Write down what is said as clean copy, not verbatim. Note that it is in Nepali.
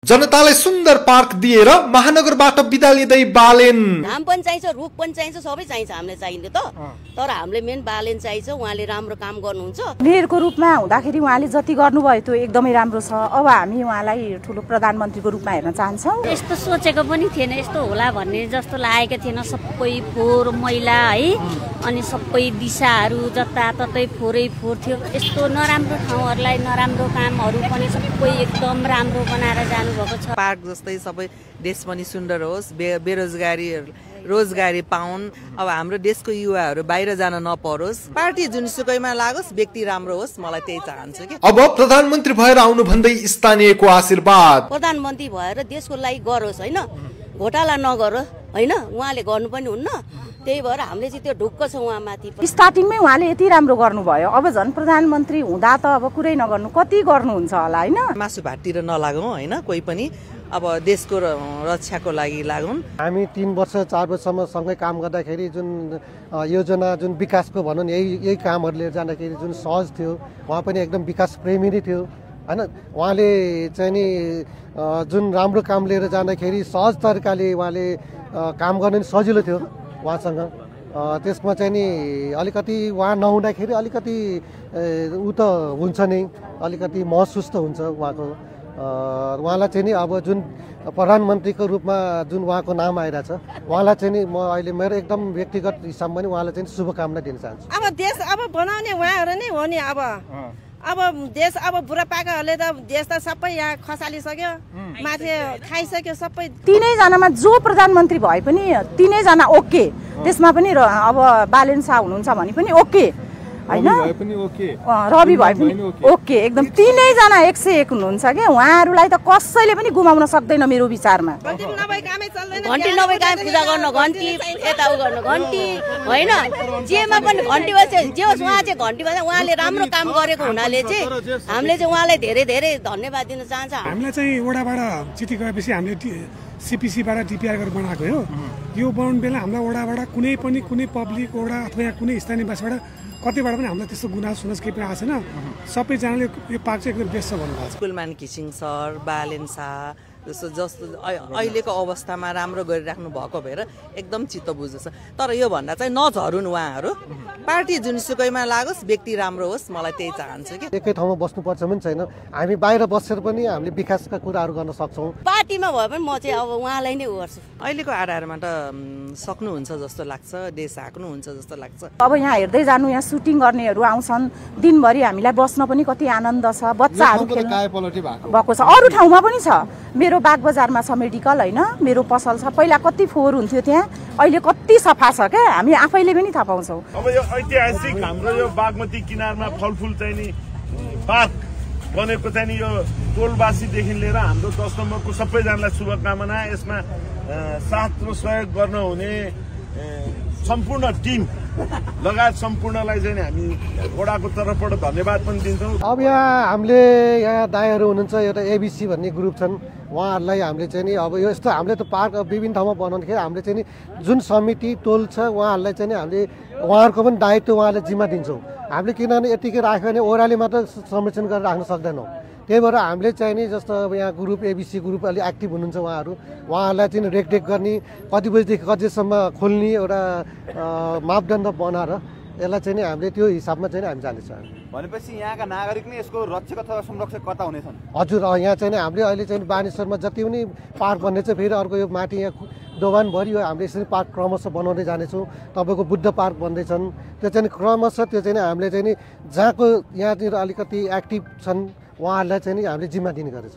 जनतालाई सुन्दर पार्क दिएर महानगरबाट बिदा लिँदै बालेन। घाम पनि चाहिन्छ, रुख पनि चाहिन्छ, सबै चाहिन्छ हामीले चाहिने त। तर हामीले मेन बालेन चाहिन्छ। उहाँले राम्रो काम गर्नुहुन्छ। मेयरको रूपमा हुँदाखेरि उहाँले जति गर्नुभयो त्यो एकदमै राम्रो छ। अब हामी उहाँलाई ठुलो प्रधानमन्त्रीको रूपमा हेर्न चाहन्छौँ। यस्तो सोचेको पनि थिएन, यस्तो होला भन्ने जस्तो लागेको थिएन। सबै फोहोर मैला है, अनि सबै दिशाहरू जताततै फोहोरै फोहोर थियो। यस्तो नराम्रो ठाउँहरूलाई नराम्रो कामहरू पनि सबै एकदम राम्रो बनाएर जानुभएको छ। पार्क जस्तै सबै देश पनि सुन्दर होस्, रोजगारी पाउन्। अब हाम्रो देशको युवाहरू बाहिर जान नपरोस्। पार्टी जुनसुकैमा लागोस्, व्यक्ति राम्रो होस्, मलाई त्यही चाहन्छु कि। अब प्रधानमन्त्री भएर आउनु भन्दै स्थानीयको आशीर्वाद। प्रधानमन्त्री भएर देशको लागि गरोस् हैन, घोटाला नगरोस् हैन, उहाँले गर्नु पनि हुन्न। त्यही भएर हामीले चाहिँ त्यो ढुक्क छ उहाँमाथि। स्टार्टिङमै उहाँले यति राम्रो गर्नुभयो, अब झन् प्रधानमन्त्री हुँदा त अब कुरै नगर्नु कति गर्नुहुन्छ होला हैन। मासु भाततिर नलागौँ हैन, कोही पनि अब देशको रक्षाको लागि लागौँ। हामी 3 वर्ष 4 वर्षसम्म सँगै काम गर्दाखेरि जुन योजना, जुन विकासको भनौँ यही कामहरू लिएर जाँदाखेरि जुन सहज थियो, उहाँ पनि एकदम विकास प्रेमी नै थियो हैन। उहाँले चाहिँ नि जुन राम्रो काम लिएर जाँदाखेरि सहज तरिकाले उहाँले काम गर्न सजिलो थियो उहाँसँग। त्यसमा चाहिँ नि अलिकति उहाँ नहुँदाखेरि अलिकति ऊ त हुन्छ नै, अलिकति महसुस त हुन्छ उहाँको। उहाँलाई चाहिँ नि अब जुन प्रधानमन्त्रीको रूपमा जुन उहाँको नाम आइरहेछ, उहाँलाई चाहिँ नि म अहिले मेरो एकदम व्यक्तिगत हिसाबमा पनि उहाँलाई चाहिँ शुभकामना दिन चाहन्छु। अब देश अब बनाउने उहाँहरू नै हो नि। अब देश अब बुढापाकाहरूले त देश त सबै यहाँ खसालिसक्यो, माथि खाइसक्यो सबै। तीनैजनामा जो प्रधानमन्त्री भए पनि तीनैजना ओके। त्यसमा पनि अब बालेन शाह हुनुहुन्छ भने पनि ओके हैन, रवि भए पनि ओके। एकदम तीनैजना 101 हुनुहुन्छ कि। उहाँहरूलाई त कसैले पनि गुमाउन सक्दैन मेरो विचारमा। घन्टी नभए काम पूजा गर्न, घन्टी यता उ गर्न, घन्टी होइन जेमा पनि घन्टी बज्छ जे होस्। उहाँ चाहिँ घन्टी बज्छ, उहाँले राम्रो काम गरेको हुनाले चाहिँ हामीले चाहिँ उहाँलाई धेरै धेरै धन्यवाद दिन चाहन्छ। हामीलाई चाहिँ वडाबाट चिठी गएपछि हामीले सीपीसीबाट डिपिआर गरेर बनाएको हो। यो बनाउनु बेला हामीलाई वडाबाट कुनै पब्लिक वडा अथवा यहाँ कुनै स्थानीयवासीबाट कतिबाट पनि हामीलाई त्यस्तो गुनासो केही पनि आएको छैन। सबैजनाले यो पार्क चाहिँ एकदम बेस्ट छ भन्नुभएको छ। स्कुलमान घिसिङ सर, बालेन शाह जस्तो अहिलेको अवस्थामा राम्रो गरिराख्नु भएको भएर एकदम चित्त बुझ्दछ। तर यो भन्दा चाहिँ नझरुन् उहाँहरू। पार्टी जुनसुकैमा लागोस्, व्यक्ति राम्रो होस्, मलाई त्यही चाहन्छु कि। एकै ठाउँमा बस्नुपर्छ पनि छैन, हामी बाहिर बसेर पनि हामीले विकासका कुराहरू गर्न सक्छौँ। पार्टीमा भए पनि म चाहिँ अब उहाँलाई नै गर्छु। अहिलेको आधारमा त सक्नुहुन्छ जस्तो लाग्छ, देश हाँक्नुहुन्छ जस्तो लाग्छ। अब यहाँ हेर्दै जानु, यहाँ सुटिङ गर्नेहरू आउँछन्, दिनभरि हामीलाई बस्न पनि कति आनन्द छ। बच्चाहरू भएको छ, अरू ठाउँमा पनि छ। मेरो बाग बजारमा छ मेडिकल होइन, मेरो पसल छ। पहिला कति फोहोर हुन्थ्यो त्यहाँ, अहिले कति सफा छ क्या, हामी आफैले पनि थाहा पाउँछौँ। अब यो ऐतिहासिक हाम्रो यो बागमती किनारमा फलफुल चाहिँ नि पार्क बनेको चाहिँ नि यो टोलवासीदेखि लिएर हाम्रो 10 नम्बरको सबैजनालाई शुभकामना। यसमा साथ र सहयोग गर्न हुने सम्पूर्ण टिम लगायत सम्पूर्णलाई चाहिँ हामी वडाको तर्फबाट धन्यवाद पनि दिन्छौँ। अब यहाँ हामीले यहाँ दाइहरू हुनुहुन्छ, एउटा एबिसी भन्ने ग्रुप छन्, उहाँहरूलाई हामीले चाहिँ नि अब यो यस्तो हामीले त पार्क विभिन्न ठाउँमा बनाउँदाखेरि हामीले चाहिँ नि जुन समिति टोल छ उहाँहरूलाई चाहिँ नि हामीले उहाँहरूको पनि दायित्व उहाँले जिम्मा दिन्छौँ। हामीले किनभने यतिकै राख्यो भने ओह्राली मात्र संरक्षण गरेर राख्न सक्दैनौँ। त्यही भएर हामीले चाहिँ नि जस्तो अब यहाँ ग्रुप एबिसी ग्रुप अलि एक्टिभ हुनुहुन्छ उहाँहरूलाई चाहिँ रेखदेख गर्ने, कति बजीदेखि कतिसम्म खोल्ने एउटा मापदण्ड बनाएर यसलाई चाहिँ नि हामीले त्यो हिसाबमा चाहिँ हामी जानेछौँ। भनेपछि यहाँका नागरिक नै यसको रक्षक अथवा संरक्षककर्ता हुनेछन्। हजुर, यहाँ चाहिँ नि हामीले अहिले चाहिँ बानेश्वरमा जति पनि पार्क बन्ने चाहिँ फेरि अर्को यो माथि यहाँ दोभानभरि हामीले यसरी पार्क क्रमशः बनाउँदै जानेछौँ। तपाईँको बुद्ध पार्क बन्दैछन्, त्यो चाहिँ क्रमशः त्यो चाहिँ हामीले चाहिँ नि जहाँको यहाँनिर अलिकति एक्टिभ छन् उहाँहरूलाई चाहिँ नि हामीले जिम्मा दिने गरेछौँ।